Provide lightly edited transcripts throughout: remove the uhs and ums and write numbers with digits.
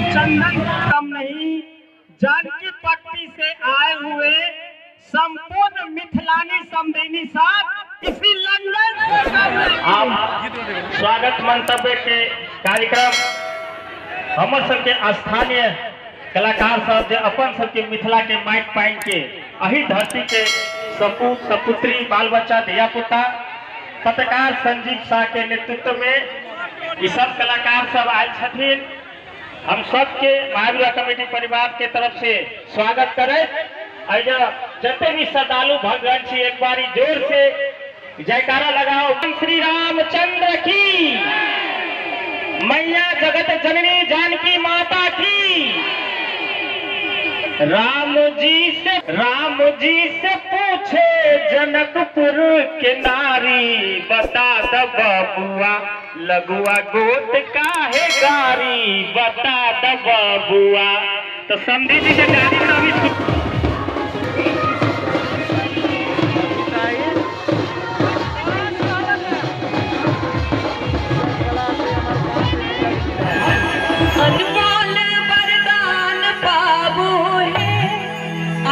चंदन कम नहीं, जानकी पट्टी से आए हुए संपूर्ण मिथिलानी समदिनी साहब इसी लंदन से कम नहीं। आप स्वागत मंतव्य के कार्यक्रम हमर सबके स्थानीय कलाकार सब जे अपन सबके मिथिला के माइक पाइन के अही धरती के सपूत सपुत्री बाल बच्चा धिया पुता पत्रकार संजीव शाह के नेतृत्व में ई सब कलाकार सब आयल छथिन। हम सबके महावीर कमेटी परिवार के तरफ से स्वागत करे। जते भी श्रद्धालु भगवान छी एक बारी जोर से जयकारा लगाओ। श्री रामचंद्र की, मैया जगत जननी जानकी माता की। राम जी से पूछे जनकपुर के नारी, बता the बबुआ लगुआ गोत काहे गारी, बता the बबुआ। तो समधी जी के गारी तो अभी अनमोल वरदान बाबू है,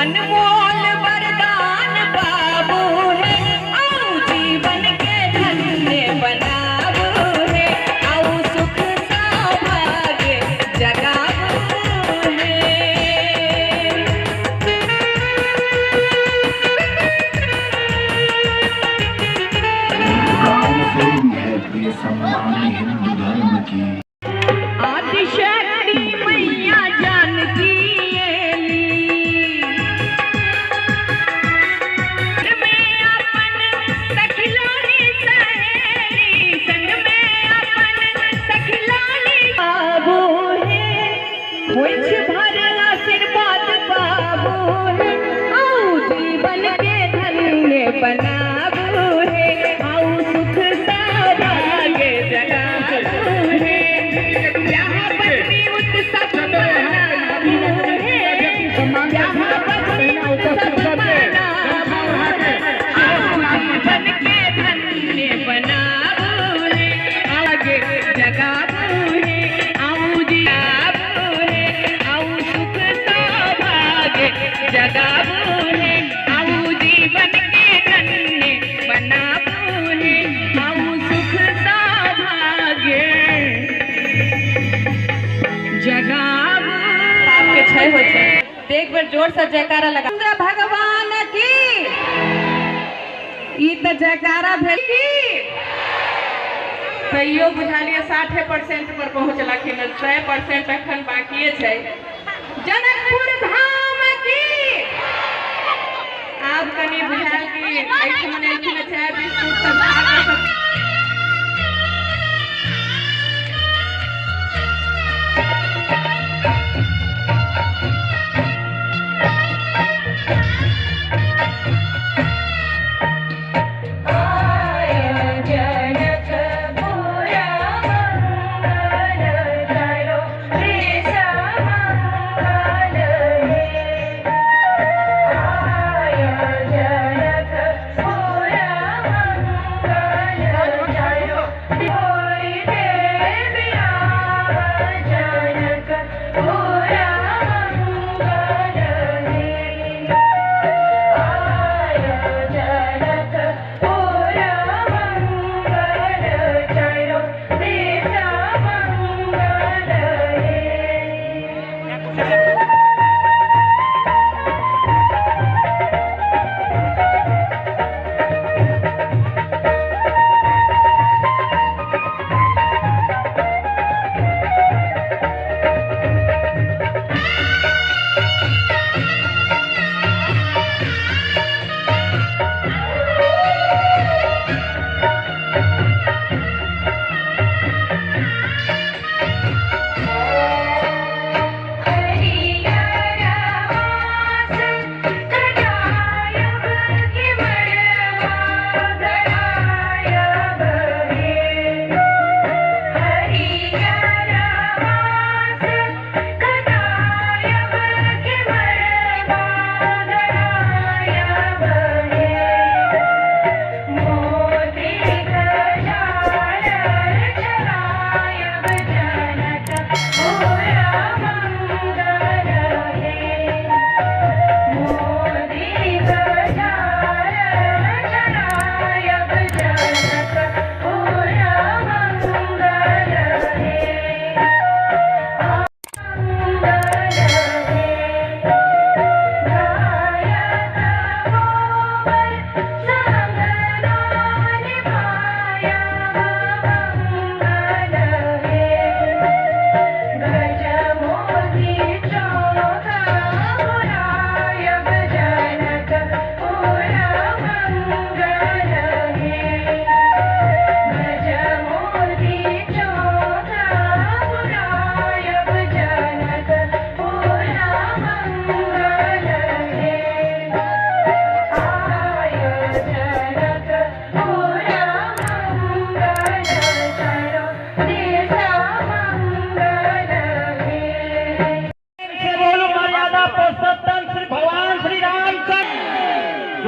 अनमोल वरदान बाबू है, आओ जीवन के धन्य बनाबू है, आओ सुख सौभाग्य जगाबू है। राम से है प्रिय सम्मान हिंदू धर्म की। आदिशक्ति मैया जानकी एली, में अपन सखिलानी सहेली, संग में अपन सखिलानी बाबू है, खोइछ भर आशीर्वाद बाबू है, आओ जीवन के धन्य बनाबू है, आओ सुख सौभाग्य जगाबू है। यहाँ पत्नी उत्सव मनाबू है, यहाँ पत्नी उत्सव मनाबू है, आओ जीवन के धन्य बनाबू है, आगे जगाबू है, आओ जियाबू है, आओ सुख सौभाग्य जगाबू है, आओ जीवन के धन्य बनाबू है, आओ सुख सौभाग्य जगाबू। आपके छह हो छै एक बेर जोर से जयकारा लगा। भगवान की ई त जयकारा भेल की तैयो बुझालिए 60% पर पहुँचलखिन, 6% अखन बाकिए छै। जनकपुर धाम की आब कनि बुझायल कि एहिठमन एलखिन चाय बिस्कुट सब खा कऽ सब।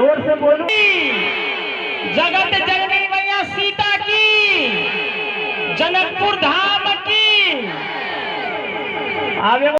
जोर से बोलू। जगत जननी मैया सीता।